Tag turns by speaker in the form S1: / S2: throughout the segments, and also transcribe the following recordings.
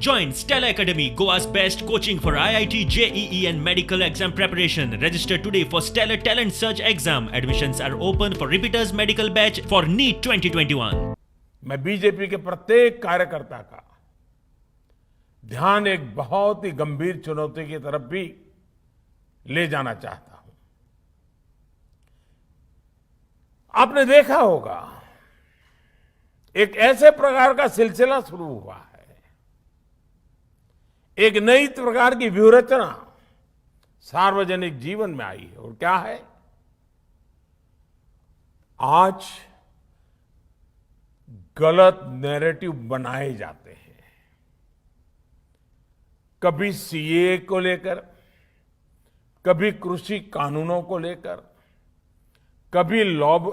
S1: Join Stellar Academy, Goa's best coaching for IIT, JEE, and medical exam preparation. Register today for Stellar Talent Search exam. Admissions are open for repeaters medical batch for NEET 2021.
S2: मैं BJP K प्रत्येक कार्यकर्ता का ध्यान एक बहुत ही गंभीर चुनौती की तरफ भी ले जाना चाहता हूं। आपने देखा होगा, एक ऐसे प्रकार का सिलसिला शुरू हुआ है, एक नई प्रकार की व्यूहरचना सार्वजनिक जीवन में आई है। और क्या है? आज गलत नैरेटिव बनाए जाते हैं। कभी सीएए को लेकर, कभी कृषि कानूनों को लेकर, कभी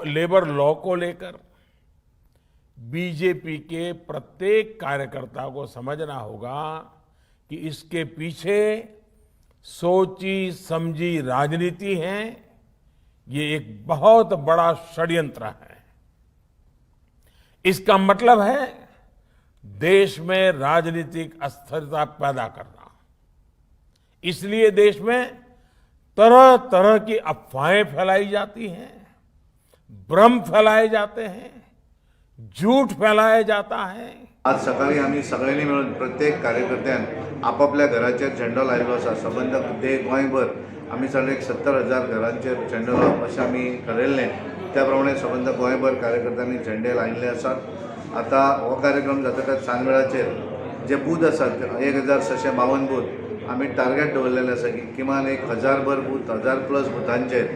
S2: लेबर लॉ को लेकर। बीजेपी के प्रत्येक कार्यकर्ता को समझना होगा कि इसके पीछे सोची समझी राजनीति है। ये एक बहुत बड़ा षड्यंत्र है। इसका मतलब है देश में राजनीतिक अस्थिरता पैदा करना। इसलिए देश में तरह तरह की अफवाहें फैलाई जाती हैं, भ्रम फैलाए जाते हैं, झूठ फैलाया जाता है।
S3: आज सकाळी आमी सगळ्यांनी मेळून प्रत्येक कार्यकर्त्यान आपापल्या घराचेर झेंडो लायिल्लो आसा। सबंद दे गोंयभर आमी सगळे एक 70,000 घरांचेर झेंडो लावप अशें आमी ठरयल्लें। त्या प्रमाणे सबंद गोंयभर कार्यकर्त्यांनी झेंडे लायिल्ले आसात। आतां हो कार्यक्रम जातकच सांजवेळाचेर जे बूथ आसात, 1652 बूथ, आमी टार्गेट दवरलेलें आसा की किमान एक हजारभर बूथ, 1000 प्लस बुथांचेर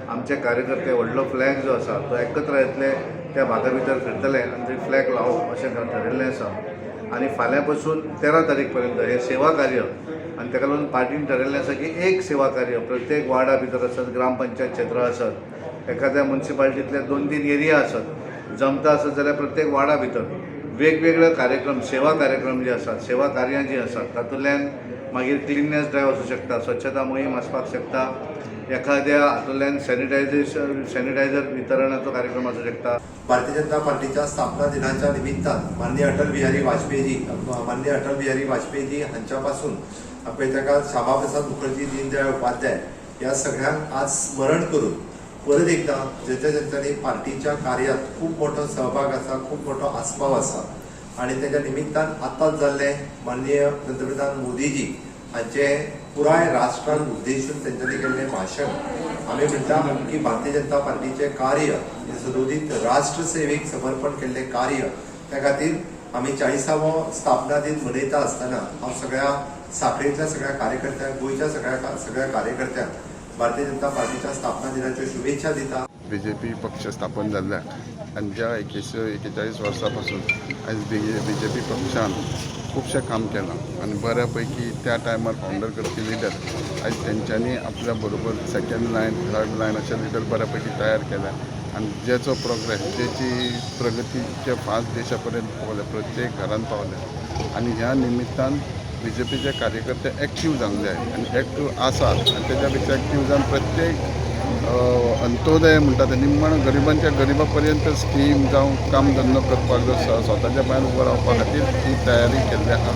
S3: आमचे कार्यकर्ते व्हडलो फ्लॅग जो आसा तो एकत्र येतले, त्या भागा भितर फिरतले आनी थंय फ्लॅग लावप अशें ठरयल्लें आसा। आनी फाल्यां पासून 13 तारीख पर्यंत हें सेवा कार्य आनी ताका लागून पार्टीन ठरयल्लें आसा की एक सेवा कार्य प्रत्येक वार्डा भितर आसत, ग्रामपंचायत क्षेत्र आसत, एखाद्या मुन्सिपालिटींतले दोन तीन एरिया आसत, जमता आसत जाल्यार प्रत्येक वार्डा भितर वेगवेगळे कार्यक्रम, सेवा कार्यक्रम जे आसात, सेवा कार्यां जीं आसात, तातूंतल्यान मागीर क्लिननेस ड्रायव्ह आसूं शकता, स्वच्छता मोहीम आसपाक शकता, एखाद्या हातूंतल्यान सॅनिटायझेशन, सॅनिटायझर वितरणाचो कार्यक्रम आसूं शकता।
S4: भारतीय जनता पार्टीच्या स्थापना दिनाच्या निमित्तान माननीय अटल बिहारी वाजपेयीजी हांच्या पासून पळय ताका श्यामा प्रसाद मुखर्जी, दीनदयाळ उपाध्याय ह्या सगळ्यांक आज स्मरण करून परत एकदा ज्यांच्या ज्यांच्यानी पार्टीच्या कार्यात खूब मोठो सहभाग आसा, खूब मोठो आस्पाव आसा आनी तेच्या निमित्तान आतांच जाल्लें माननीय पंतप्रधान मोदीजी हांचे पुराय राष्ट्राक उद्देशून तेंच्यांनी केल्लें भाशण, आमी म्हणटा की भारतीय जनता पार्टीचें कार्य हें सदोदीत राष्ट्रसेवेक समर्पण केल्लें कार्य। त्या खातीर आमी 40वो स्थापना दिन मनयता आसतना हांव सगळ्या साखळेंतल्या सगळ्या कार्यकर्त्यांक, गोंयच्या सगळ्या सगळ्या कार्यकर्त्यांक भारतीय जनता पार्टीच्या स्थापना दिनाच्यो शुभेच्छा दिता।
S5: बीजेपी पक्ष स्थापन जाल्ल्याक आनी ज्या 41 वर्सां पासून आयज बीजेपी पक्षान खुबशें काम केलां आनी बऱ्या पैकी त्या टायमार फावंडर करपी लिडर आयज तेंच्यांनी आपल्या बरोबर सेकंड लायन, थर्ड लायन अशे लिडर बऱ्या पैकी तयार केल्या आनी जेचो प्रोग्रेस, जेची प्रगती इतके फास्ट देशा पर्यंत पावल्या, प्रत्येक घरान पावल्या। आनी ह्या निमित्तान बीजेपीचे कार्यकर्ते एक्टीव जावंक जाय आनी एक्टीव आसात आनी तेच्या पेक्षा एक्टीव जावन प्रत्येक अंत्योदय म्हणटा ते निम्मण गरिबांच्या गरिबा पर्यंत स्कीम जावं काम धंदो करपाक, स्वताच्या पांयार उबो रावपा खातीर ही तयारी केल्ली आहा।